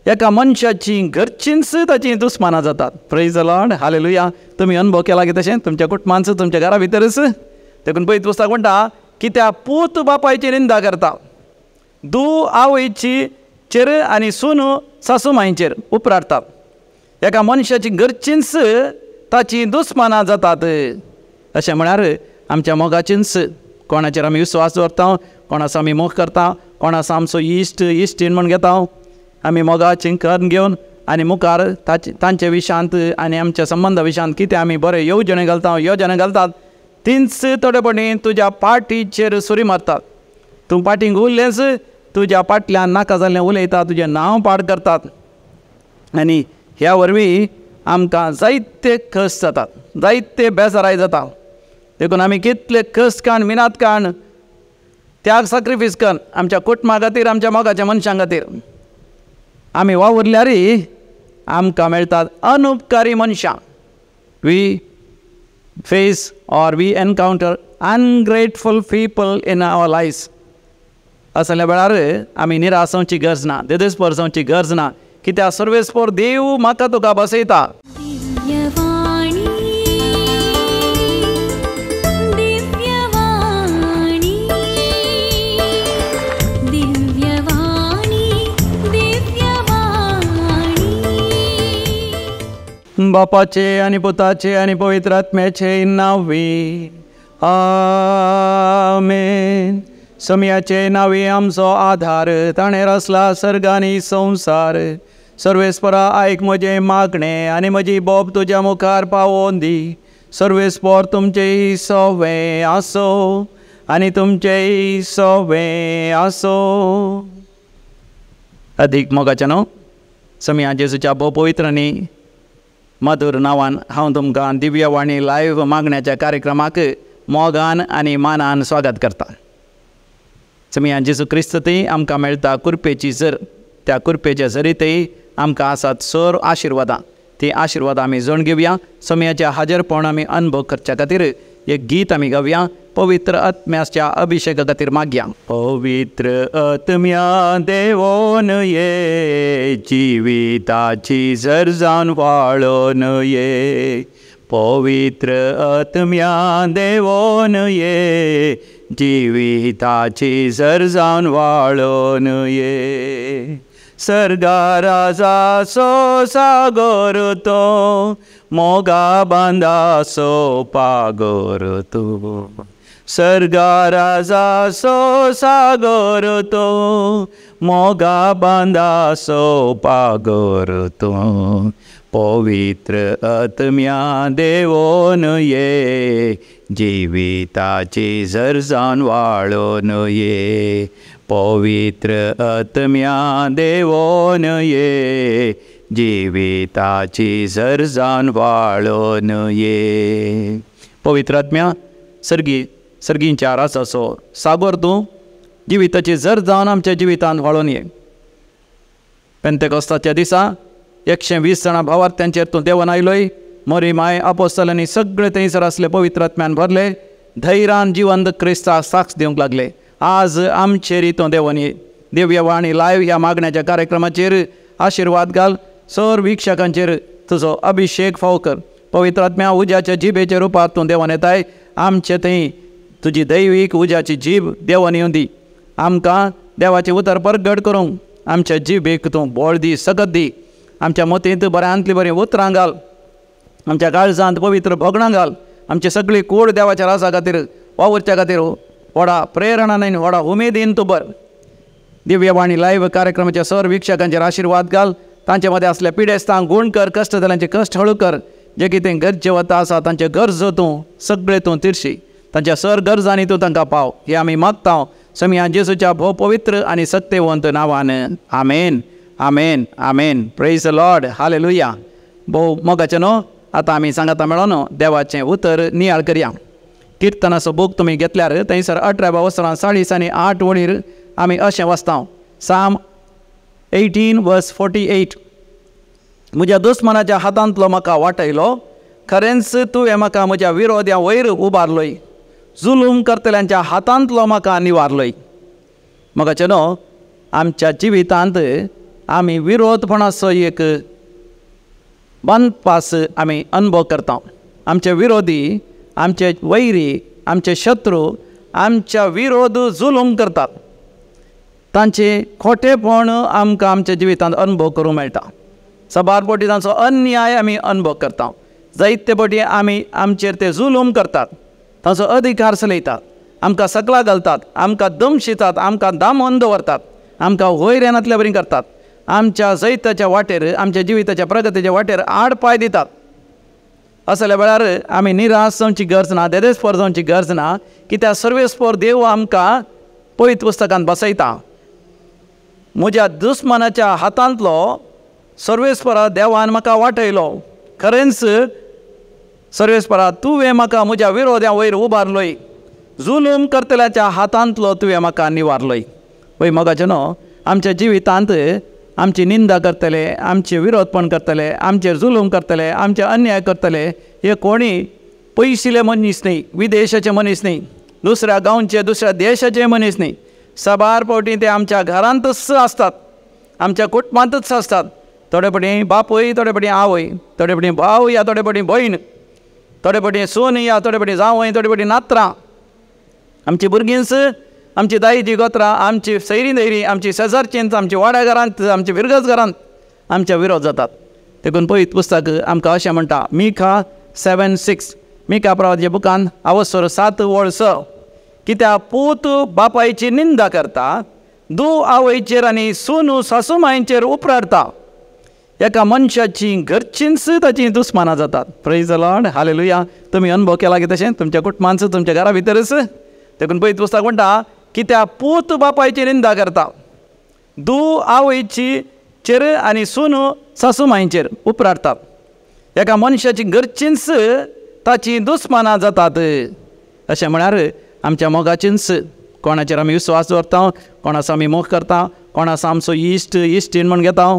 एका मनशाची घरचींच ताची दुस्मानां जातात. Praise the Lord, hallelujah. तुमी अनुभव केला की तशें तुमच्या कुटुंबांत, तुमच्या घरा भितरच. देखून पयत पुस्तक म्हणटा कित्याक पूत बापायची निंदा करता, दू आवयची चेर आनी सून सासू मांयचेर उपराटतात. एका मनशाची घरचींच ताची दुस्मानां जातात. अशें म्हळ्यार आमच्या मोगाचींच, कोणाचेर आमी विस्वास दवरता, कोणाचो आमी मोग करता, कोणाचो आमचो इश्ट इश्टीण म्हूण घेता, आमी मोगाची करून घेवन आनी मुखार ताचे तांचे विशांत आनी आमच्या संबंदा विशांत कितें आमी बरें येवजणे घालता, योजने घालतात, तींच थोडेपणी तुज्या पाटीचेर सुरी मारतात. तूं पाटींक उरलेंच तुज्या पाटल्यान नाका जाल्लें उलयता, तुजें नांव पाड करतात आनी ह्या वरवीं आमकां जायते कश्ट जातात, जायते बेजाराय जाता. देखून आमी कितले कश्ट काण, मिनात काण, त्याग सॅक्रिफायस कर आमच्या कुटुंबा खातीर, आमच्या मोगाच्या मनशां खातीर आमी वावुरल्यार आमकां मेळटात अनुपकारी मनशां. We face or we encounter ungrateful people in our life. असल्या वेळार आमी निराश जावची गरज ना, देदेस्पर जावची गरज ना, कित्याक सर्वेस्पर देव म्हाका तुका बसयता. बापाचे आनी पुताचे आनी पवित्र आत्म्याचे नांवी आमेन. समयाचे नांवी आमचो आधार, ताणें रचला सर्ग आनी संवसार. सर्वेस्परा आयक म्हजें मागणें आनी म्हजी बोब तुज्या मुखार पावोवन दी. सर्वेस्पर तुमचें सवें आसो आनी तुमचें सवें आसो. अदीक मोगाचें न्हू समया जेजूच्या भोव पवित्र आनी मधुर नांवान हांव तुमकां दिव्यवाणी लायव्ह मागण्याच्या कार्यक्रमाक मोगान आनी मानान स्वागत करता. समया जेजू क्रिस्त थंय आमकां मेळटा कुरपेची झर, त्या कुरपेच्या झरी थंय आमकां आसात सर आशिर्वादां, ती आशिर्वादां आमी जण घेवया. समयाच्या हाजरपण आमी अनुभव करच्या खातीर एक गीत आमी गावया, पवित्र आत्म्याच्या अभिषेका खातीर मागया. पवित्र आत्म्या देवोन ये, जिविताची झर जावन वाळोन ये. पवित्र आत्म्या देवोन ये, जिविताची झर जावन वाळोन ये. सर्गा राजाचो सागर तो, मोगा बांदासो पागोर तूं. सर्गा राजाचो सागर तो, मोगा बांदासो पागोर तूं. पवित्र आत्म्या देवोन ये, जिविताची झर जावन वाळोन ये. पवित्र आत्म्या देवोन ये, जिविताची झर जावन वाळोन ये. पवित्र आत्म्या सर्गी सर्गींच्या राजाचो सागोर तूं, जिविताची झर जावन आमच्या जिवितांत वाळोन ये. पेंतेकोस्ताच्या दिसा 120 जाणां भावार्थ्यांचेर तूं देवन आयलोय. मोरी माय आपोस्तलांनी सगळे थंयसर आसले पवित्र आत्म्यान भरले, धैर्यान जिवंत क्रिस्ताक साक्ष दिवंक लागले. आज आमचेर तूं देवन ये. दिव्यवाणी लायव्ह ह्या मागण्याच्या कार्यक्रमाचेर आशिर्वाद घाल, सर वीक्षकांचेर तुजो अभिषेक फाव कर. पवित्र आत्म्या उज्याच्या जिबेच्या रुपार तूं देवन येताय, आमचे थंय तुजी दैवीक उज्याची जीब देवन येवं दी. आमकां देवाचें उतर परगट करूंक आमच्या जिबेक तूं बळ दी, सकत दी. आमच्या मतींत बऱ्यांतली बरीं उतरां घाल, आमच्या काळजांत पवित्र भोगणां घाल. आमची सगळी कूड देवाच्या राजा खातीर वावुरच्या खातीर व्हडा प्रेरणान व्हडा उमेदीन तूं बर. दिव्यवाणी लायव्ह कार्यक्रमाच्या सर वीक्षकांचेर आशिर्वाद घाल, तांचे मदें आसल्या पिडेस्तांक गूण कर, कश्ट जाल्यांचे कश्ट हळू कर, जे कितें गरजेवता आसा तांचे गरजो तूं सगळे तूं तिरशी, तांच्या सर गरजांनी तूं तांकां पाव. हे आमी मागता समिया जेजूच्या भोव पवित्र आनी सत्यवंत नांवान. आमेन, आमेन, आमेन. Praise the Lord, hallelujah. भोव मोगाचें न्हू आतां आमी सांगाता मेळोन देवाचें उतर नियाळ करया. किर्तनाचो बूक तुमी घेतल्यार थंयसर 18 वसरां 40 आनी 8 वळीर आमी अशें वाचता. साम 18 वर्स 48. म्हज्या दुस्मनाच्या हातांतलो म्हाका वाटयलो, खरेंच तुवें म्हाका म्हज्या विरोध्या वयर उबारलोय, जुलूम करतल्यांच्या हातांतलो म्हाका निवारलोय. म्हाका न्हू आमच्या जिवितांत आमी विरोधपणाचो एक बांदपास आमी अनुभव करता. आमचे विरोधी, आमचे वैरी, आमचे शत्रू आमच्या विरोध जुलूम करतात. तांचे खोटेपण आमकां आमच्या जिवितांत अनुभव करूंक मेळटा. सबार पटी तांचो अन्याय आमी अनुभव करता. जायते पटी आमी आमचेर ते जुलूम करतात, तांचो अधिकार चलयतात, आमकां सकला घालतात, आमकां दमशितात, आमकां दामोन दवरतात, आमकां वयर येनातल्या बरी करतात, आमच्या जैताच्या वाटेर, आमच्या जिविताच्या प्रगतीच्या वाटेर आड पांय दितात. असल्या वेळार आमी निराश जावची गरज ना, देदेस्पोर जावची गरज ना, कित्याक सर्वेस्पोर देव आमकां पवित्र पुस्तकांत बसयता. म्हज्या दुस्मानाच्या हातांतलो सर्वेस्परा देवान म्हाका वाटयलो. खरेंच सर्वेस्परा तुवें म्हाका म्हज्या विरोध्या वयर उबारलोय, जुलूम करतल्याच्या हातांतलो तुवें म्हाका निवारलोय. वय मोगाचें न्हू, आमच्या जिवितांत आमची निंदा करतले, आमचे विरोधपण करतले, आमचेर जुलूम करतले, आमचे अन्याय करतले, हे कोणी पयशिले मनीस न्ही, विदेशाचे मनीस न्ही, दुसऱ्या गांवचे, दुसऱ्या देशाचे मनीस न्ही. सबार फावटी ते आमच्या घरांतच आसतात, आमच्या कुटुंबांतच आसतात. थोडे फावटी बापूय, थोडे फावटी आवय, थोडे फावटी भाव या थोडे फावटी भयण, थोडे फावटी सून या थोडे फावटी जावंय, थोडे फावटी नात्रां, आमची भुरगींच, आमची दायजी गोत्रां, आमची सैरी दैरी, आमची शेजारचींच, आमची वाड्या घरांत, आमची फिरगज घरांत आमच्या विरोध जातात. देखून पवित्र पुस्तक आमकां अशें म्हणटा, मिखा 7:6, मिखा प्रवाच्या बुकान अवसर 7:6, कित्याक पूत बापायची निंदा करता, दू आवयचेर आनी सून सासू मांयचेर उपराडता. एका मनशाची घरचींच ताची दुस्मानां जातात. Praise the Lord, hallelujah. तुमी अनुभव केला की तशें तुमच्या कुटुंबांत, तुमच्या घरा भितरच. देखून पवित्र पुस्तक म्हणटा, कित्याक पूत बापायची निंदा करता, दू आवयची चेर आनी सून सासू मांयचेर उपराडतात. एका मनशाची घरचींच ताची दुस्मानां जातात. अशें म्हळ्यार आमच्या मोगाचींच, कोणाचेर आमी विस्वास दवरता, कोणाचो आमी मोग करता, कोणाचो आमचो इश्ट इश्टीण म्हूण घेता,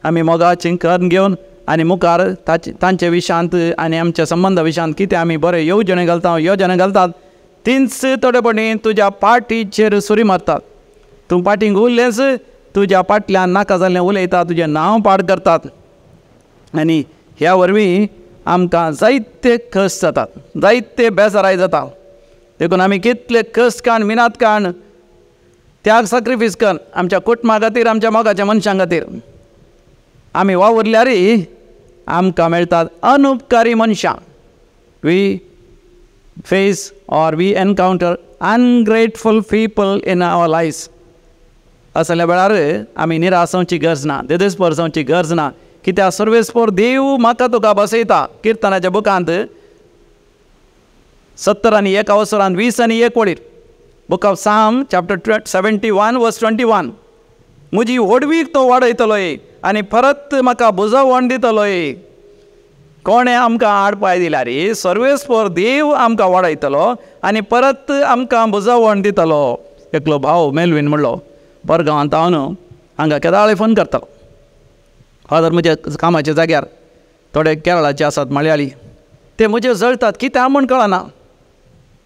आमी मोगाची करून घेवन आनी मुखार ताचे तांचे विशांत आनी आमच्या संबंदा विशांत कितें आमी बरें येवजणे घालता, येवजणे घालतात, तींच थोडे फावटी तुज्या पाटीचेर सुरी मारतात. तूं पाटींक उरलेंच, तुज्या पाटल्यान नाका जाल्लें उलयता, तुजें नांव पाड करतात आनी ह्या वरवीं आमकां जायते कश्ट जातात, जायते बेजाराय जाता. देखून आमी कितले कश्ट काण, मिनात काण, त्याग सॅक्रिफायस कर आमच्या कुटुंबा खातीर, आमच्या मोगाच्या मनशां खातीर आमी वावुरल्यार आमकां मेळटात अनुपकारी मनशां. We face or we encounter ungrateful people in our lives. असल्या वेळार आमी निराश जावची गरज ना, देदेस्पोर जावची गरज ना, कित्याक सर्वेस्पोर देव म्हाका तुका बसयता. किर्तनाच्या बुकांत 70 अवसरान 20 वळीर, book of Psalm chapter 71 verse 21, म्हजी व्हडवीक तो वाडयतलोय आनी परत म्हाका बुजवण दितलोय. कोणें आमकां आड पांय दिल्यार सर्वेस्पोर देव आमकां वाडयतलो आनी परत आमकां बुजवण दितलो. एकलो भाव मेलवीन म्हणलो परगांवांत हांव हांगा केदाळे फोन करतालो. फादर म्हज्या कामाच्या जाग्यार थोडे केरळाचे आसात मलयाळी, ते म्हजेर जळतात कित्याक म्हूण कळना.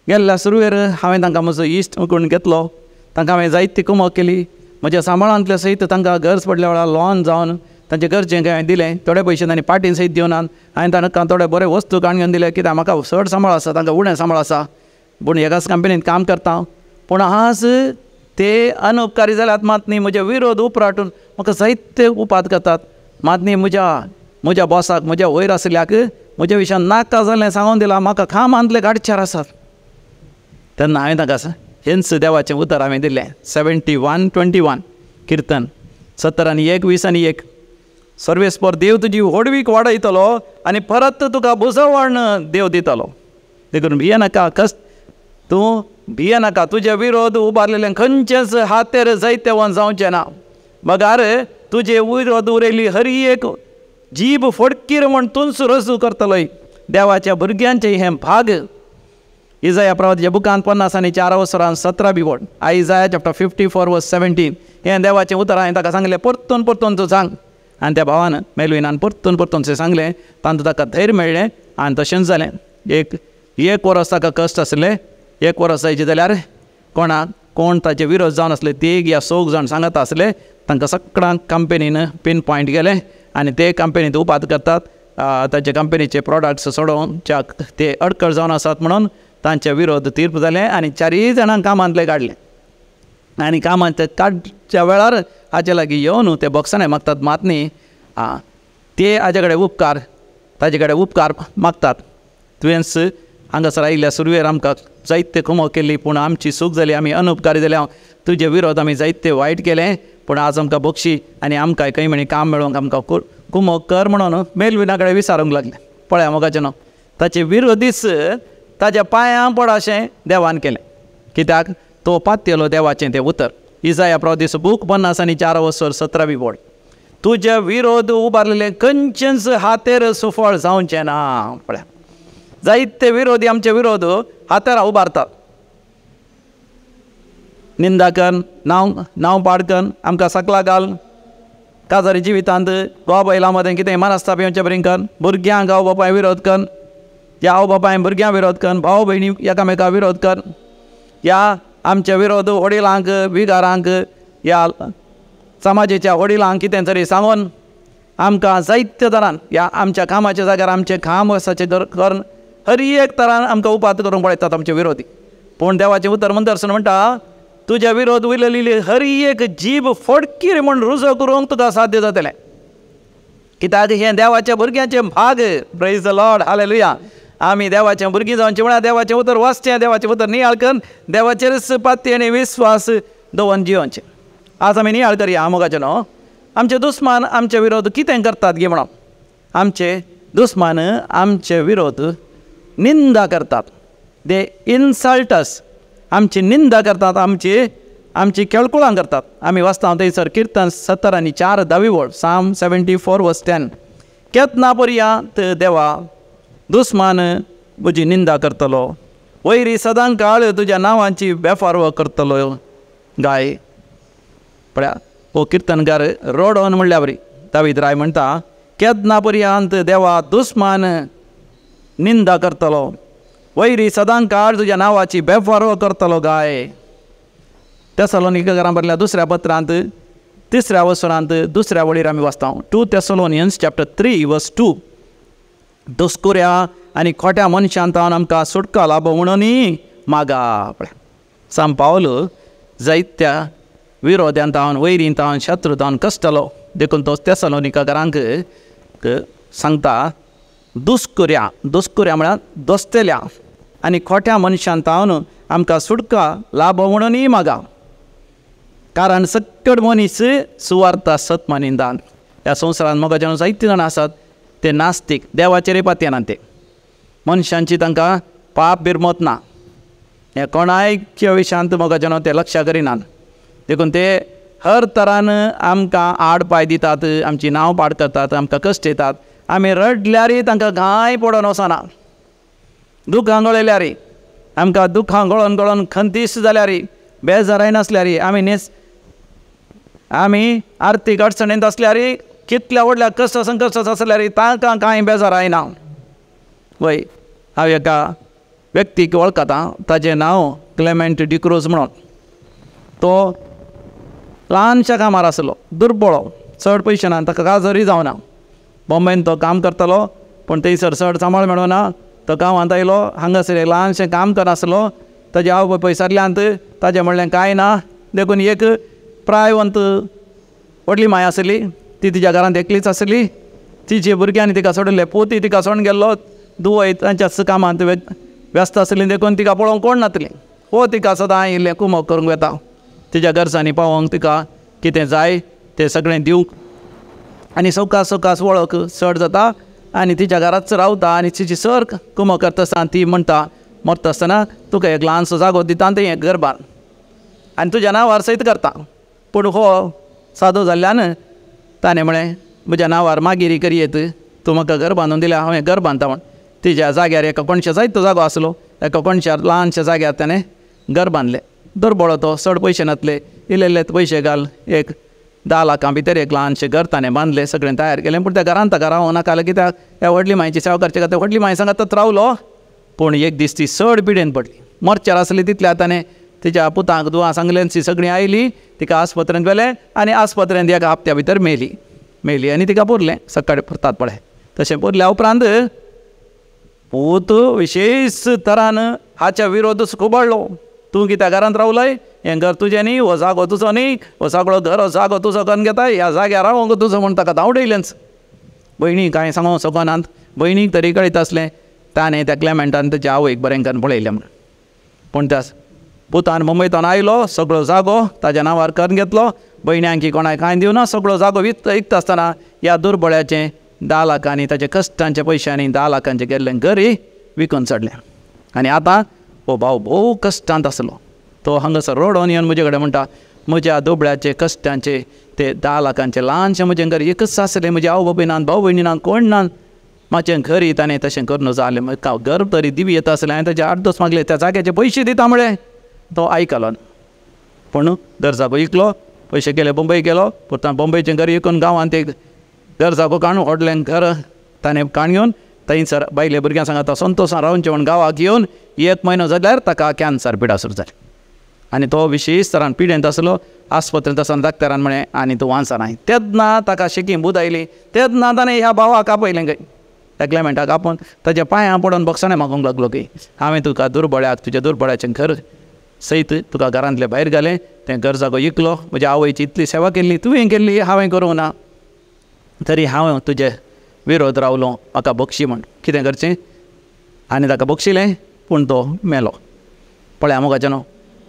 गेल्ल्या सुरवेर हांवें तांकां म्हजो इश्ट करून घेतलो, तांकां हांवें जायती कुमक केली. म्हज्या सांबाळांतले सयत तांकां गरज पडल्या वेळार लॉन जावन तांचे गरजें हांवें दिलें. थोडे पयशे तांणी पाटीन सयत दिवनात, हांवें तांकां थोडे बरे वस्तू काडून घेवन दिले, कित्याक म्हाका चड सांबाळ आसा, तांकां उणें सांबाळ आसा. पूण एकाच कंपनींत काम करता. पूण आज ते अनुपकारी जाल्यात, मात न्ही म्हजे विरोध उपराटून म्हाका जायते उपाद करतात. मात न्ही म्हज्या बॉसाक, म्हज्या वयर आशिल्ल्याक म्हज्या विशयान नाका जाल्लें सांगून दिलां, म्हाका कामांतले गाडचार आसात. तेन्ना हांवें तांकां हेंच देवाचें उतर हांवें दिलें, 71:21 किर्तन 71 20 सर्वेस्पोर देव तुजी व्हडवीक वाडयतलो आनी परत तुका बुजवण देव दितलो. देखून भियेनाका, कस तूं भियेनाका, तुजे विरोध उबारलेले खंयचेच हातेर जैतेवन जावचें ना. मगार तुजे विरोध उरयली हर एक जीब फडकीर म्हूण तूंच रजू करतलोय. देवाच्या भुरग्यांचें हें भाग. इजाया प्रवाच्या बुकान 54 अवसरान 17 बिवोड, आयजाया चॅप्टर 54 वर्स 17, हें देवाचें उतर हांवें ताका सांगलें, परतून परतून तूं सांग. आनी त्या भावान मेलविनान परतून परतून सांगलें, तांतूं ताका धैर्य मेळ्ळें आनी तशेंच जालें. एक वरस ताका कश्ट आसलें, एक वरस जायचें जाल्यार कोणाक कोण ताचे विरोध जावन आसले 3 या 4 जाण सांगत आसले तांकां सगळ्यांक कंपनीन पीन पॉयंट गेले आनी ते कंपनींत उपाद करतात ताचे कंपनीचे प्रोडक्ट्स सोडोवन ते अडकळ जावन आसात म्हणून तांचे विरोध तीर्प जाले आनी 4 जाणांक कामांतले काडले आनी कामांत काडच्या वेळार हाचे लागीं येवन ते बॉक्सांनी मागतात मात न्ही ते हाजे कडेन उपकार ताजे कडेन उपकार मागतात तुवेंच हांगासर आयिल्ल्या सुरवेर आमकां जायते कुमो केली पूण आमची चूक जाली आमी अनुपकारी जाले हांव तुजे विरोध आमी जायते वायट केलें पूण आज आमकां बक्षी आनी आमकां खंय म्हणी काम मेळोवंक आमकां कुमो कर म्हणून मेलविना कडेन विचारूंक लागलें. पळया मोगाचें न्हू ताचे विरोधीच ताज्या पांयां पड अशें देवान केलें कित्याक तो पातयेलो देवाचें तें उतर. इजाया प्रवादीचो बूक 54:17 बोर्ड तुज्या विरोध उबारलेले खंयचेंच हातेर सुफळ जावचें ना. पळया जायते विरोधी आमचे विरोध हातेरां उबारतात निंदा कन्न नांव पाड कन्न आमकां सकला घाल काजारी जिवितांत घोव बायलां मदें कितें मनस्ताप येवचे बरें कन्न भुरग्यांक आवय बापाय विरोध कन्न या आवय बापाय भुरग्यां विरोध कन्न भाव भयणी एकामेका विरोध कन्न या आमचे विरोध वडिलांक विगारांक या समाजेच्या वडिलांक कितें तरी सांगून आमकां जायते तरान या आमच्या कामाच्या जाग्यार आमचें काम आसाचें करून हर एक तरान आमकां उपात करूंक पळयतात आमचे विरोधी. पूण देवाचें उतर मंदर्शन म्हणटा तुज्या विरोध उलयलेली हर एक जीब फोडकीर म्हूण रुजो करूंक तुका साध्य जातलें कित्याक हें देवाच्या भुरग्यांचें भाग. Praise the Lord, hallelujah. आमी देवाचें भुरगीं जावचें म्हळ्यार देवाचें उतर वाचचें देवाचें उतर नियाळ करून देवाचेरच पाती आनी विस्वास दवरून जियोवचें. आज आमी नियाळ करया मोगाचें न्हू आमचे दुस्मान आमचे विरोध कितें करतात गे म्हणून आमचे दुस्मान आमचे विरोध निंदा करतात. दे इन्सल्ट अस आमची निंदा करतात आमची केळकुळां करतात. आमी वाचता थंयसर किर्तन 70:4 साम 74:10 केतना पर्यंत देवा दुस्मान म्हजी निंदा करतलो वयरी सदां काळ तुज्या नांवांची बेफारव करतलो गाय. पळया हो किर्तनकार रोडोन म्हणल्या बरी दावीद राय म्हणटा केतना पर्यंत देवा दुस्मान निंदा करतलो वयरी सदां काळ तुज्या नांवाची बेफारव करतलो गाय. तेसलोनिकेकारां बरल्या दुसऱ्या पत्रांत 3 वसरांत 2 वळीर आमी वाचता 2 Thessalonians chapter 3:2 दुस्कुऱ्या आनी खोट्या मनशान तावन आमकां सुटका लाभ म्हणून मागा. पळय सांत पावल जायत्या विरोध्यान तावन वैरीन तावन शत्रू तावन कश्टलो देखून तो तेसलोनिकेकारांक सांगता दुस्कुऱ्या दुस्कुऱ्या म्हळ्यार दोस्तेल्या आनी खोट्या मनशान तावन आमकां सुटका लाभ म्हणून मागा कारण सक्कड मनीस सुवार्थ सत मानिंदान. ह्या संवसारांत मोगाचे जायते जाण आसात ते नास्तीक देवाचेरय पातयेनात ते मनशांची तांकां पाप बिरमत ना हे कोणायच्या विशयांत मोगाचे ते लक्ष करिनात देखून ते हर तरान आमकां आड पांय दितात आमची नांव पाड करतात आमकां कश्ट येतात. आमी रडल्यारय तांकां कांय पडोन वचना दुखां गळयल्यारय आमकां दुखां गळोन गळोन खंतीस जाल्यारय बेजाराय नासल्यारय आमी नेस आमी आर्थीक अडचणींत आसल्यारय कितल्या व्हडल्या कश्ट संकश्ट आसल्यारय तांकां कांय बेजार आयना. वय हांव एका व्यक्तीक वळखतां ताजें नांव क्लेमेंट डिक्रोज म्हणून. तो ल्हानशा कामार आसलो दुर्बळो चड पयशे ना ताका काजरूय जावना बॉम्बेन तो काम करतालो पूण थंयसर चड सांबाळ मेळना तो गांवांत आयलो हांगासर एक ल्हानशें काम करनासलो ताजे आवय बापूय सरल्यांत ताजें म्हणलें कांय ना देखून एक प्रायवंत व्हडली माय आसली ती तिज्या घरांत एकलीच आसली तिजे भुरग्यांनी तिका सोडिल्ले पोती तिका सोडून गेल्लो दुवय तांच्याच कामांत व्यस्त आसली देखून तिका पळोवंक कोण नासली हो तिका सदां इल्लें कुमक करूंक वेता तिज्या गरजांनी पावोवंक तिका कितें जाय तें सगळें दिवंक आनी सवकास सवकास वळख चड जाता आनी तिच्या घराच रावता आनी तिची सर कुमक करता आसतना ती म्हणटा मरता आसतना तुका एक ल्हानसो जागो दिता आनी तें एक घर बांद आनी तुज्या नांवार सयत करता. पूण हो सादो जाल्ल्यान ताणें म्हळें म्हज्या नांवार मागीर करयेत तूं म्हाका घर बांदून दिल्या हांव हें घर बांदता म्हण तिज्या जाग्यार एका कोणशा जायतो जागो आसलो एका कोणशार ल्हानशा जाग्यार ताणें घर बांदलें. दुर्बळो तो चड पयशे नासले इल्ले इल्ले पयशे घाल एक 10 लाखां भितर एक ल्हानशें घर ताणें बांदलें सगळें तयार केलें पूण त्या घरांत ताका रावोंक नाका कित्याक ह्या व्हडली मायची सेवा करचे खातीर व्हडली माय सांगात रावलो. पूण एक दीस ती चड पिडेन पडली मरच्यार आसली तितल्या ताणें तिच्या पुतांक दुवां सांगलें, ती सगळीं आयली, तिका आस्पत्रेंत व्हेलें आनी आस्पत्रेंत एका हप्त्या भितर मेली. मेली आनी तिका पुरलें सकाळीं पुरतात पळय. तशें पुरल्या उपरांत पूत विशेश तरान हाच्या विरोध खुबळ्ळो. तूं कित्याक घरांत रावलाय, हें घर तुजें न्ही, हो जागो तुजो न्ही, हो सगळो घर हो जागो तुजो करून घेता, ह्या जाग्यार रावंक तुजो म्हूण ताका धांवडयलेंच. भयणी कांय सांगूंक शकनात, भयणीक तरी कळीत आसलें ताणें त्या क्लेमेंटान ताच्या आवयक बरें करून पळयलें म्हूण. पूण त्या पुतान मुंबयतान आयलो, सगळो जागो ताज्या नांवार करून घेतलो, भयण्यांकी कोणाक कांय दिवना, सगळो जागो विकता आसतना ह्या दुर्बळ्याचें 10 लाखांनी ताच्या कश्टांच्या पयशांनी 10 लाखांचें गेल्लें घरय विकून चडलें. आनी आतां हो भाव भोव कश्टांत आसलो. तो हांगासर रडोन येवन म्हजे कडेन म्हणटा, म्हज्या दुबळ्याचे कश्टांचे ते 10 लाखांचे ल्हानशें म्हजें घर एकच आसलें, म्हजे आवय बापूय नात, भाव भयणी नात, कोण नात, म्हाजें घरय ताणें तशें करून जालें, म्हाका घर तरी दिवी येता आसलें. हांवें ताचे 8 दीस मागले, त्या जाग्याचे पयशे दिता म्हळें, तो आयकलो ना. पूण घर जागो इकलो, पयशे गेले बंबय गेलो, परत बंबयचें घर इकून गांवांत एक घर जागो काडून व्हडलें घर ताणें काडून घेवन थंयसर बायले भुरग्यां सांगाता संतोशान रावचें म्हूण गांवाक येवन 1 म्हयनो जाल्यार ताका कॅन्सर पिडा सुरू जाली आनी तो विशेश तरान पिडेंत आसलो. आस्पत्रेंत आसतना डाक्टरान म्हळें आनी तूं वांचना. तेन्ना ताका शेकी बूद आयली, तेन्ना ताणें ह्या भावाक आपयलें खंय, त्या क्लेमेंटाक आपोवन ताच्या पांयां पडून बक्षाणें मागूंक लागलो की हांवें तुका दुर्बळ्याक तुज्या दुर्बळ्याचें घर सयत तुका घरांतलें भायर घालें, तें घर जागो इकलो, म्हज्या आवयची इतली सेवा केल्ली तुवें केल्ली, हांवें करूंक ना, तरी हांव तुजे विरोध रावलो, म्हाका बक्षी म्हण. कितें करचें? आनी ताका बक्षिलें, पूण तो मेलो. पळया मोगाचे न्हू,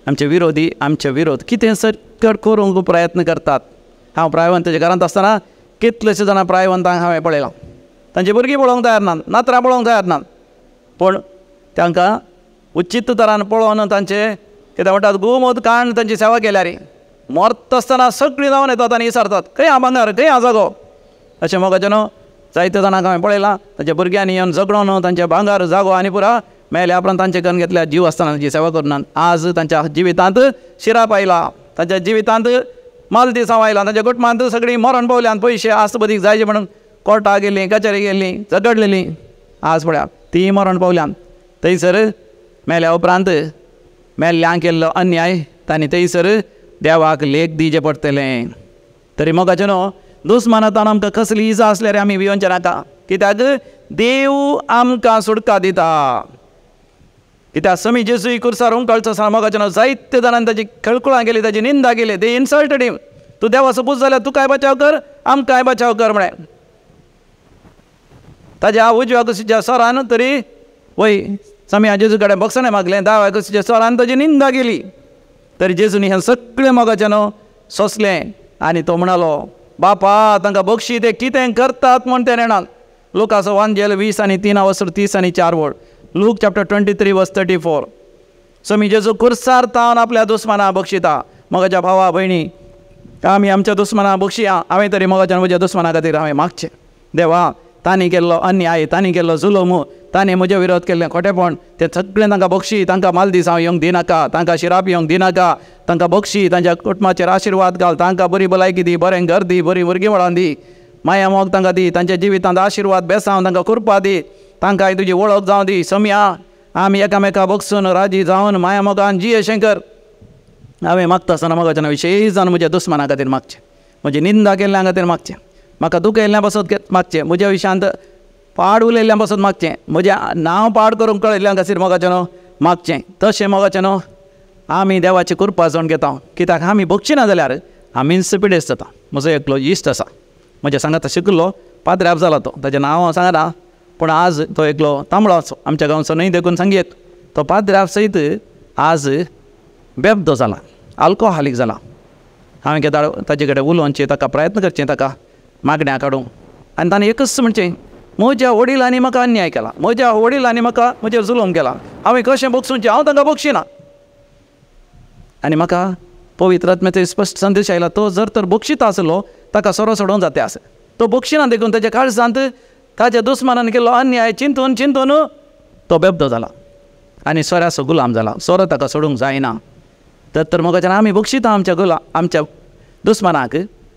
आमचे विरोधी आमचे विरोध कितें सरकट करूंक प्रयत्न करतात. हांव प्रायवंताच्या घरांत आसतना कितलेशे जाणां प्रायवंतांक हांवें पळयलां, तांची भुरगीं पळोवंक तयार नात, नातरां पळोवंक तयार नात, पूण तांकां उचित तरान पळोवन तांचे कितें म्हणटात गोमूत काडून तांची सेवा केल्यार मरता आसतना सगळीं जावन येतात आनी विचारतात खंय हा भांगर, खंय हा जागो. अशें मोगाचे न्हू जायते जाणांक हांवें पळयलां, तांच्या भुरग्यांनी येवन झगडोन तांचे भांगर जागो आनी पुरा मेल्या उपरांत तांचे करून घेतल्या जीव आसतना तांची सेवा करनात. आज तांच्या जिवितांत शिराप आयला, तांच्या जिवितांत मालदिसांव आयला, तांच्या कुटुंबांत सगळीं मरण पावल्यान, पयशे आसपदीक जायचे म्हणून कोर्टाक गेलीं, कचेरी गेलीं, झगडलेलीं, आज पळया तीं मरण पावल्यान. थंयसर मेल्या उपरांत मेल्ल्यांक केल्लो अन्याय तांणी थंयसर देवाक लेख दिवचें पडटलें. तरी मोगाचें न्हू दुस्मानांत आमकां कसली इजा आसल्यार आमी भियोवचें नाका, कित्याक देव आमकां सुटका दिता. कित्याक समी जेजू कुर्सार हुमकळचो आसा मोगाचें न्हू जायते जाणांनी ताची खळखुळां केली, ताची निंदा केली, दे इन्सल्टेड हिम, तूं देवाचो पूत जाल्यार तुकाय बचाव कर, आमकांय बचाव कर म्हळें. ताज्या उजव्या कुशीच्या सरान तरी वय समी जेजू कडेन बक्षणें मागलें, दाव्या कुशीच्या सरान ताजी निंदा केली, तरी जेजूनी हें सगळें मोगाचें न्हू सोंसलें आनी तो म्हणालो, बापा तांकां बक्षी, ते कितें करतात म्हूण ते नेणात. लुकाचो वांजेल 20 आनी 3 वसर 30 आनी 4 वड, लूक चॅप्टर 23 वर्स 34. समी जेजू कुर्सार तावन आपल्या दुस्माना बक्षिता. मोगाच्या भावा भयणी, आमी आमच्या दुस्माना बक्षिया. हांवें तरी मोगाच्या म्हज्या दुस्माना खातीर हांवें मागचें, देवा तांणी केल्लो अन्याय, तांणी केल्लो जुलूम, तांणी म्हजे विरोध केल्लें खोटेपण, तें सगळें तांकां बक्षी, तांकां मालदिसांव येवंक दिनाका, तांकां शिराप येवंक दिनाका, तांकां बक्षी, तांच्या कुटुंबाचेर आशिर्वाद घाल, तांकां बरी भलायकी दी, बरें घर दी, बरी भुरगीं वळां दी, माया मोग तांकां दी, तांच्या जिवितांत आशिर्वाद बेसांव, तांकां कृपा दी, तांकां तुजी वळख जावं दी. सम्या आमी एकामेका बक्षून राजी जावन माया मोगान जी अशें कर. हांवें मागता आसतना मोगाच्या विशेश जावन म्हज्या दुस्माना खातीर मागचें, म्हजी निंदा केल्ल्या खातीर मागचें, म्हाका दुखयल्ल्या पासत मागचें, म्हज्या विशयांत पाड उलयल्ल्या पासत मागचें, म्हजें नांव पाड करूंक कळयल्ल्या खातीर मोगाचें न्हू मागचें. तशें मोगाचें न्हू आमी देवाची कृपा जावन घेता, कित्याक आमी बक्षिना जाल्यार आमीच पिडेस्त जाता. म्हजो एकलो इश्ट आसा, म्हज्या सांगाता शिकिल्लो, पाद्र्याब जाला तो, ताजें नांव हांव सांगना, पूण आज तो एकलो तांबडो आमच्या गांवचो न्हय देखून सांगयेत, तो पाद्र्याब सयत आज बेबदो जाला, आल्कोहालीक जाला. हांवें केदाळ ताजे कडेन उलोवचें, ताका प्रयत्न करचें, ताका मागण्या काडूंक, आनी ताणें एकच म्हणचें, म्हज्या वडिलांनी म्हाका अन्याय केला, म्हज्या वडिलांनी म्हाका म्हजेर जुलूम केला, हांवें कशें बक्षुचें, हांव तांकां बक्षिना. आनी म्हाका पवित्र आत्म्याचो स्पश्ट संदेश आयला, तो जर तर बक्षिता आसलो ताका सोरो सोडोवंक जाता आसा, तो बक्षिना देखून ताच्या काळजांत ताच्या दुस्मानान केल्लो अन्याय चिंतून चिंतून तो बेबदो जाला आनी सोऱ्याचो गुलाम जाला, सोरो ताका सोडूंक जायना. तर मोगाच्यान आमी बक्षिता आमच्या गुलाम, आमच्या दुस्मानाक,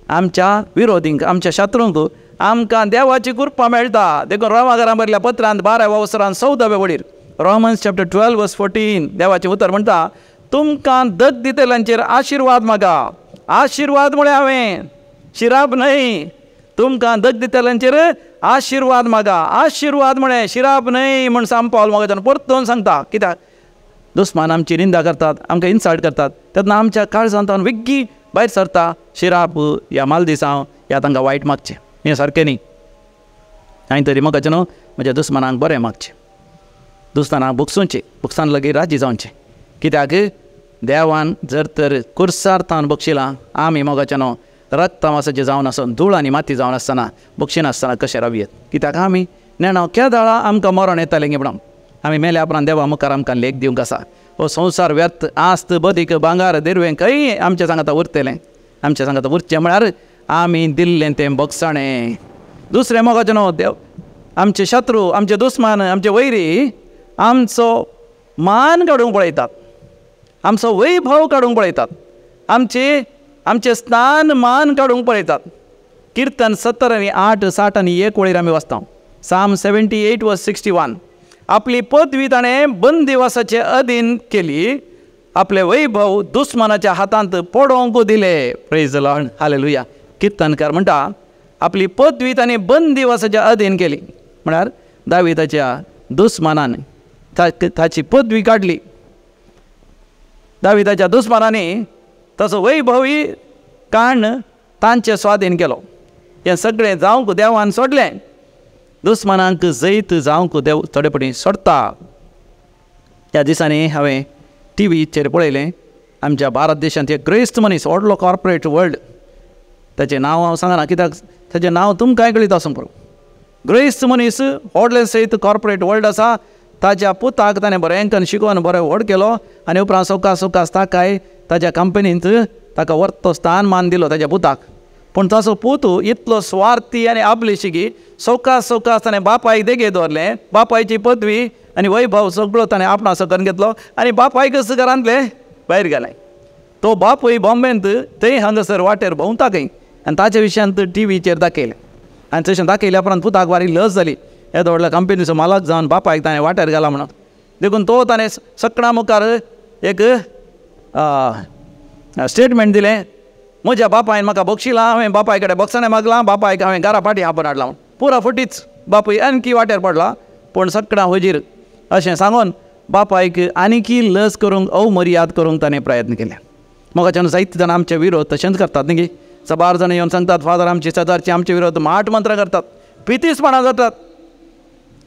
आमच्या विरोधींक, आमच्या शत्रूंक आमकां देवाची कृपा मेळटा. देखून रोमा बरयल्ल्या पत्रांत 12व्या वसरान 14व्या वडीर, रोमन्स चॅप्टर 12 वर्स 14 देवाचें उतर म्हणटा, तुमकां दग दितल्यांचेर आशिर्वाद मागा. आशिर्वाद म्हळें हांवें, शिराप न्हय. तुमकां दग दितल्यांचेर आशिर्वाद मागा. आशिर्वाद म्हळें, शिराप न्हय म्हूण सांग पावल मोगाच्यान परतून सांगता. कित्याक दुस्मान आमची निंदा करतात, आमकां इन्सल्ट करतात, तेन्ना आमच्या काळजांत वेग्गी भायर सरता शिराप या मालदिसांव या तांकां वायट मागचें. हें सारकें न्ही. हांवें तरी मोगाचें न्हू म्हज्या दुस्मानांक बरें मागचें, दुस्मानांक भोगसुचें, भोगसान लागीं राजी जावचें. कित्याक देवान जर तर कुर्सार तावन बक्षिलां आमी मोगाचें न्हू रक्तमासाचें जावन आसून धूळ आनी माती जावन आसतना बक्षिनासतना कशें रावयेत. कित्याक आमी नेणा केदाळा आमकां मरण येतालें गे म्हणून आमी मेल्या उपरांत देवा मुखार आमकां लेख दिवंक आसा. हो संवसार व्यर्थ, आस्त बदीक भांगार देरवें खंय आमच्या सांगाता उरतलें. आमच्या सांगाता उरचें म्हळ्यार आमी दिल्लें तें बक्षाणें. दुसरें मोगाचें न्हू देव आमचे शत्रू, आमचे दुस्मान, आमचे वैरी आमचो मान काडूंक पळयतात, आमचो वैभव काडूंक पळयतात, आमचे आमचें स्थान मान काडूंक पळयतात. किर्तन 70 आनी 8 60 आनी 1 वळीर आमी वाचता. Psalm 78 verse 61. आपली पदवी ताणें बंदिवासाचे अधीन केली, आपले वैभव दुस्मानाच्या हातांत पडोवंक दिले. Praise the Lord, hallelujah. किर्तनकार म्हणटा आपली पदवी ताणें बंदिवासाच्या अधीन केली, म्हळ्यार दाविदाच्या दुस्मानान ताची पदवी काडली. दाविदाच्या दुस्मानांनी ताचो वैभवी काण तांचे स्वाधीन केलो. हें सगळें जावंक देवान सोडलें. दुस्मानांक जैत जावंक देव थोडे पटी सोडता. ह्या दिसांनी हांवें टीव्हीचेर पळयलें, आमच्या भारत देशांत एक ग्रेस्त मनीस, व्हडलो कॉर्पोरेट वर्ल्ड, ताचें नांव हांव सांगना कित्याक ताचें नांव तुमकांय कळीत आसूंक पुरो. ग्रेस्त मनीस, व्हडलें सयत कॉर्पोरेट वर्ल्ड आसा, ताच्या पुताक ताणें बरें करून शिकोवन बरें व्हड केलो आनी उपरांत सवकास सवकास ताकाय ताच्या कंपनींत ताका वर्तो स्थान मान दिलो ताच्या पुताक. पूण ताचो पूत इतलो स्वार्थी आनी आपलेशिकी, सवकास सवकास ताणें बापायक देगे दवरलें, बापायची पदवी आनी वैभव सगळो ताणें आपणासो करून घेतलो आनी बापायकच घरांतलें भायर गेलें. तो बापूय बॉम्बेंत थंय हांगासर वाटेर भोंवता खंय आनी ताच्या विशयांत टीव्हीचेर दाखयलें. आनी तशें दाखयल्या उपरांत पुताक बारीक लज जाली, येदो व्हडल्या कंपनीचो मालक जावन बापायक ताणें वाटेर घाला म्हणून. देखून तो ताणें सगळ्यां मुखार एक स्टेटमेंट दिलें, म्हज्या बापायन म्हाका बक्षिलां, हांवें बापाय कडेन बक्षाणें मागलां, बापायक हांवें घरा फाटीं आपोवन हाडला म्हूण. पुरा फटीच, बापूय आणकी वाटेर पडला. पूण सगळ्यां हुजीर अशें सांगून बापायक आनीकी लज करूंक, अवमर्याद करूंक ताणें प्रयत्न केले. मोगाच्यान जायते जाणां आमचे विरोध तशेंच करतात न्ही गे. साबार जाणां येवन सांगतात, फादर आमचे शेजारचे आमचे विरोध माट मंत्रां करतात, पितीसपणां करतात,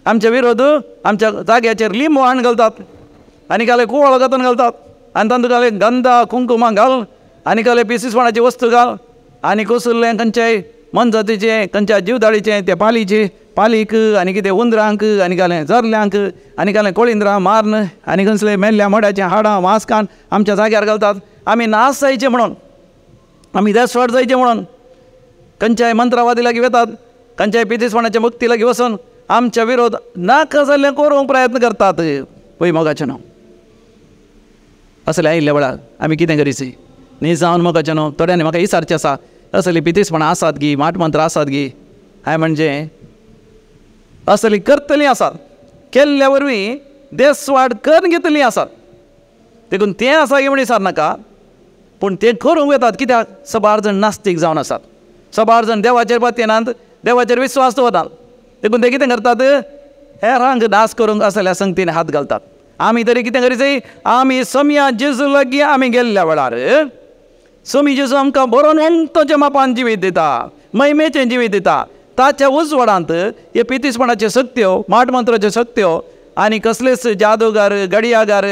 आमचे विरोध आमच्या जाग्याचेर लिंबू हाण घालतात आनी काले कुवळ घातून घालतात आनी तातूंत काले गंधा कुंकुमां घाल आनी काले पिसीसपणाची वस्तू घाल आनी कसुल्लें खंयच्याय मनजातीचें, खंयच्या जिवदाळीचें ते पालीचें पालीक आनी कितें उंदरांक आनी कालें जरल्यांक आनी कालें कोळिंद्रां माਰਨ आनी कसलें मेल्ल्या मड्याचें हाडां मांस कान आमच्या जाग्यार घालतात. आमी नाश जायचे म्हणून, आमी देसवाट जायचे म्हणून खंयच्याय मंत्रवादी लागीं वतात, खंयच्याय पितीसपणाच्या मुक्ती लागीं वचून आमच्या विरोध नाका जाल्लें करूंक प्रयत्न करतात. पळय मोगाचें न्हू असलें आयिल्ल्या वेळार आमी कितें करीची न्ही जावन मोगाचें न्हू थोड्यांनी म्हाका विचारचें आसा, असली पितीसपणां आसात गी, माटमंत्र आसात गी? हांवें म्हणजे असली करतलीं आसात, केल्ल्या वरवीं देसवाड करून घेतलीं आसात. देखून तें आसा की म्हण विचार नाका, पूण तें करूंक वतात. कित्याक सबार जाण नास्तीक जावन आसात, सबार जाण देवाचेर पातयेनात, देवाचेर विस्वास दवरनात. देखून ते कितें करतात, हेरांक नाश करूंक असल्या संगतीन हात घालतात. आमी तरी कितें करीत, आमी समया जेजू लागीं आमी गेल्ल्या वेळार समी जेजू आमकां बरो नोंदच्या मापान जिवीत दिता, महिमेचें जिवीत दिता. ताच्या उजवाडांत हे पितीसपणाच्यो शक्त्यो, माटमंत्राच्यो शक्त्यो आनी कसलेच जादूगार, गडियागार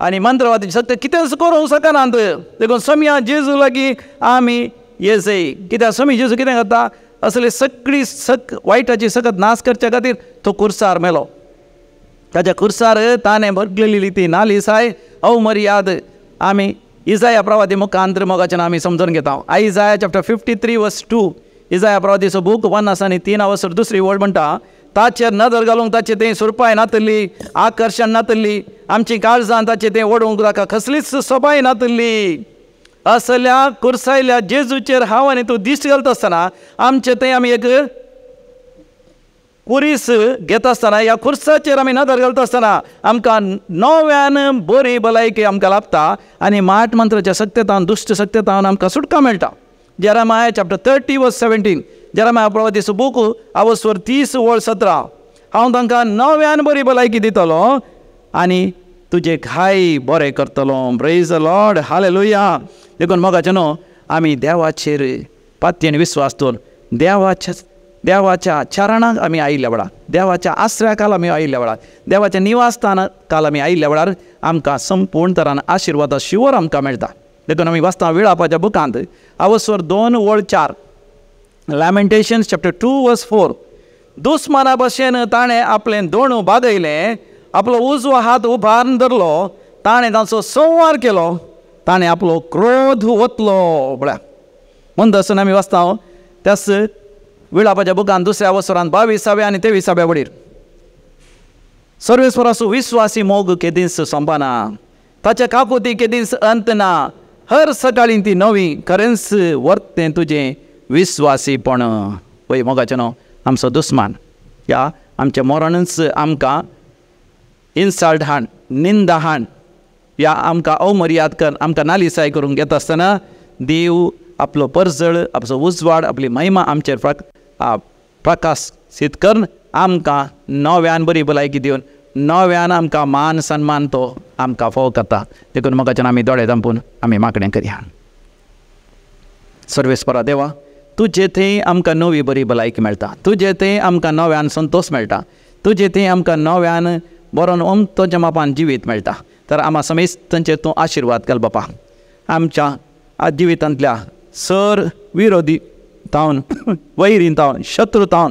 आनी मंत्रवादी शक्त्यो कितेंच करूंक शकनात. देखून समया जेजू लागीं आमी येजय. कित्याक समी जेजू कितें करता, असली सगळी सक वायटाची सकत नाश करच्या खातीर तो कुर्सार मेलो. ताच्या कुर्सार ताणें भरलेली ती नालिसाय अवमर्याद आमी इजाया प्रवादी मुखांत्र मोगाच्यान आमी समजून घेता. Isaiah chapter 53 verse 2, Isaiah प्रवादीचो book 1 आसा आनी 3 वसर दुसरी वळ म्हणटा, ताचेर नदर घालूंक ताचें तें सुरपाय नातली, आकर्शण नातली, आमची काळजान ताचें तें ओडूंक ताका कसलीच सोबाय नातली. असल्या कुर्सायल्या जेजूचेर हांव आनी तूं दिश्ट घालता आसतना आमचें तें आमी एक कुरीस घेता आसतना, ह्या खुर्साचेर आमी नदर घालता आसतना आमकां नव्यान बरी भलायकी आमकां लाभता आनी माट मंत्राच्या सक्तेतावन, दुश्ट सक्तेतावन आमकां सुटका मेळटा. Jeremiah chapter 30 verse 17, Jeremiah प्रवादीचो book आवस्वर 30 वळ 17, हांव तांकां नव्यान बरी भलायकी दितलो आनी तुजे घाय बरे करतलो. Praise the Lord, hallelujah. देखून मोगाचें न्हू आमी देवाचेर पातयेन विस्वास दवरून देवाच्या चरणाक आमी आयिल्ल्या वेळार, देवाच्या आसऱ्या काल आमी आयिल्ल्या वेळार, देवाच्या निवासस्थाना काल आमी आयिल्ल्या वेळार आमकां संपूर्ण तरान आशिर्वादा शिवर आमकां मेळटा. देखून आमी वाचता विळापाच्या बुकांत आवस्वर 2 वळ 4, Lamentations chapter 2 verse 4, दुस्माना भशेन ताणें आपलें दोणू बागयलें, आपलो उजवो हात उबारून धरलो, ताणें तांचो संवार केलो, ताणें आपलो क्रोध ओतलो. म्हळ्यार मंदसून आमी वाचता त्याच विळापाच्या बुकान 2 वसरान 22व्या आनी 23व्या वडीर, सर्वेस्वराचो विस्वासी मोग केदींच सोंपना, ताच्या काकुती केदींच अंत ना, हर सकाळीं ती नवी, खरेंच वर्तें तुजें विस्वासीपण. पळय मोगाचें न्हू आमचो दुस्मान ह्या आमचें मरणूच आमकां इन्सल्ट हाण, निंदा हाण, ह्या आमकां अवमर्याद कर, आमकां नालिसाय करूंक घेता आसतना देव आपलो परजळ, आपलो उजवाड, आपली महिमा आमचेर प्रकाशीत करून आमकां नव्यान बरी भलायकी दिवन नव्यान आमकां मान सन्मान तो आमकां फावो करता. देखून मोगाच्यान आमी दोळे धांपून आमी मागणें करया. सर्वेस्परा देवा, तुजे थंय आमकां नवी बरी भलायकी मेळटा, तुजे थंय आमकां नव्यान संतोश मेळटा, तुजे थंय आमकां नव्यान बरोवन अमतोच्या मापान जिवीत मेळटा. तर आमा समेस्तांचेर तूं आशिर्वाद घाल बापा. आमच्या जिवितांतल्या सर विरोधी तावन, वैरीन तावन, शत्रू तावन,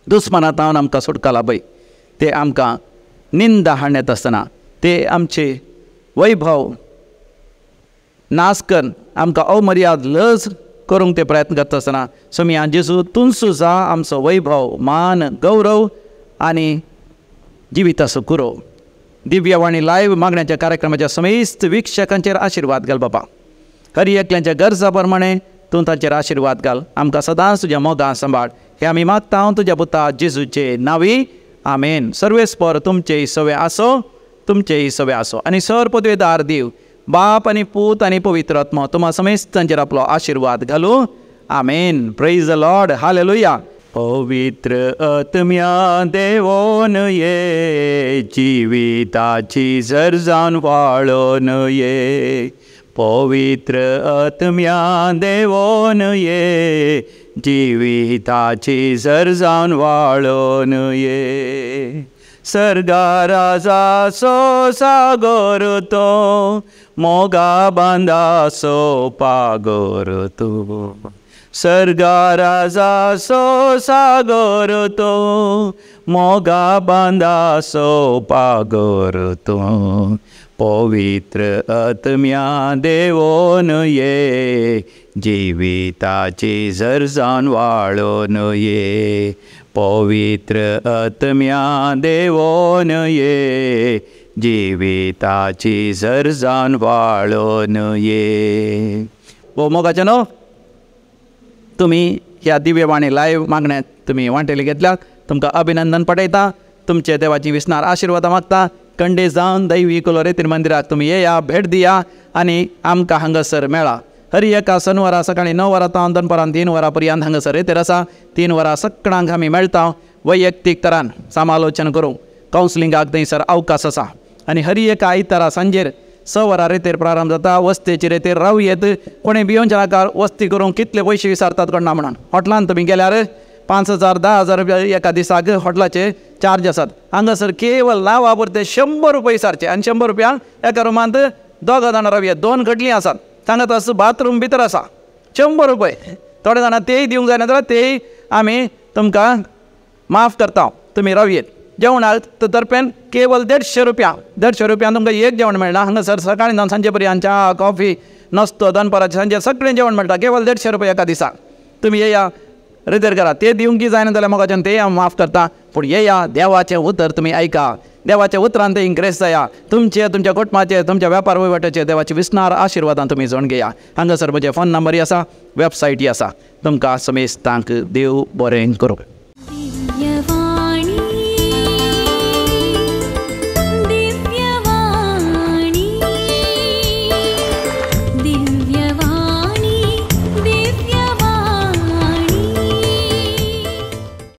दुस्मना तावन आमकां सुटका लाभय. ते आमकां निंदा हाडण्यात आसतना, ते आमचे वैभव नाश करून आमकां अवमर्याद लज करूंक ते प्रयत्न करता आसतना सोमिया जेजू तुमचो जा आमचो वैभव, मान, गौरव आनी जिविताचो कुरो. दिव्यवाणी लायव्ह मागण्याच्या कार्यक्रमाच्या समेस्त वीक्षकांचेर आशिर्वाद घाल बापा. हर एकल्यांच्या गरजा प्रमाणे तूं तांचेर आशिर्वाद घाल. आमकां सदांच तुज्या मोगान सांबाळ. हे आमी मागता हांव तुज्या पुता जेजूचे नांवी, आमेन. सर्वेस्पर तुमचेय सवे आसो, तुमचेय सवे आसो आनी सर पदवेदार देव बाप आनी पूत आनी पवित्र आत्मा तुमा समेस्तांचेर आपलो आशिर्वाद घालूं. आमेन. Praise the Lord, hallelujah. पवित्र आत्म्या देवोन ये, जिविताची जरजान वाळोन ये, पवित्र आत्म्या देवोन ये, जिविताची जरजान वाळोन ये, सर्गा राजाचो सागर तो, मोगा बांदासो पागोर तो, सर्गा राजाचो सागर तो, मोगा बांदासो पागोर तो, पवित्र आत्म्या देवोन ये, जिविताची जरजान वाळोन ये, पवित्र आत्म्या देवोन ये, जिविताची जरजान वाळोन ये. वो मोगाचें न्हू तुमी ह्या दिव्यवाणी लायव्ह मागण्यांत तुमी वांटेली घेतल्यात, तुमकां अभिनंदन पठयता. तुमचे देवाची विसनार आशिर्वादां मागता. कंडे जावन दैवी कुलोरेतीर मंदिराक तुमी येया, भेट दिया आनी आमकां हांगासर मेळा. हर एका शनिवारा सकाळीं 9 वरां तावन दनपारां 3 वरां पर्यंत हांगासर रेतेर आसा. 3 वरां सगळ्यांक आमी मेळटा वैयक्तीक तरान समालोचन करूंक, कावन्सिलिंगाक थंयसर अवकाश आसा. आनी हर एका आयतारा सांजेर 6 वरां रेतेर प्रारंभ जाता. वस्तेची रेतेर रावू येत, कोणें भियोवचें नाका वस्ती करूंक कितले पयशे विसारतात कोण ना म्हणून. हॉटलान तुमी गेल्यार 5,000 10,000 रुपया एका दिसाक हॉटलाचे चार्ज आसात. हांगासर केवल नांवा पुरते 100 रुपये सारचे आनी 100 रुपयांक एका रुमांत 2 जाणां रावया, 2 खटली आसात. सांगत आसा बाथरूम भितर आसा. 100 रुपये. थोडे जाणां तेय दिवंक जायना जाल्यार तेय आमी तुमकां माफ करता, तुमी रावयेत. जेवणाक तर्पेन केवल 150 रुपया. 150 रुपयान तुमकां एक जेवण मेळना. हांगासर सकाळीं जावन सांजे पर्यंत च्या, कॉफी, नस्तो, दनपाराचे सांजे सगळें जेवण मेळटा केवल 150 रुपया एका दिसाक. तुमी येया, रेतेर करा. ते दिवंक जायना जाल्यार मोगाच्यान तेय हांव माफ करता, पूण येया, देवाचें उतर तुमी आयका. देवाच्या उतरान ते इंग्रेस जाया. तुमचे, तुमच्या कुटुंबाचे, तुमच्या वेपार वहिवाटाचे देवाचे विसनार आशिर्वादान तुमी जोड घेया. हांगासर म्हजे फोन नंबरय आसा, वेबसायटय आसा. तुमकां समेस्तांक देव बरें करूं.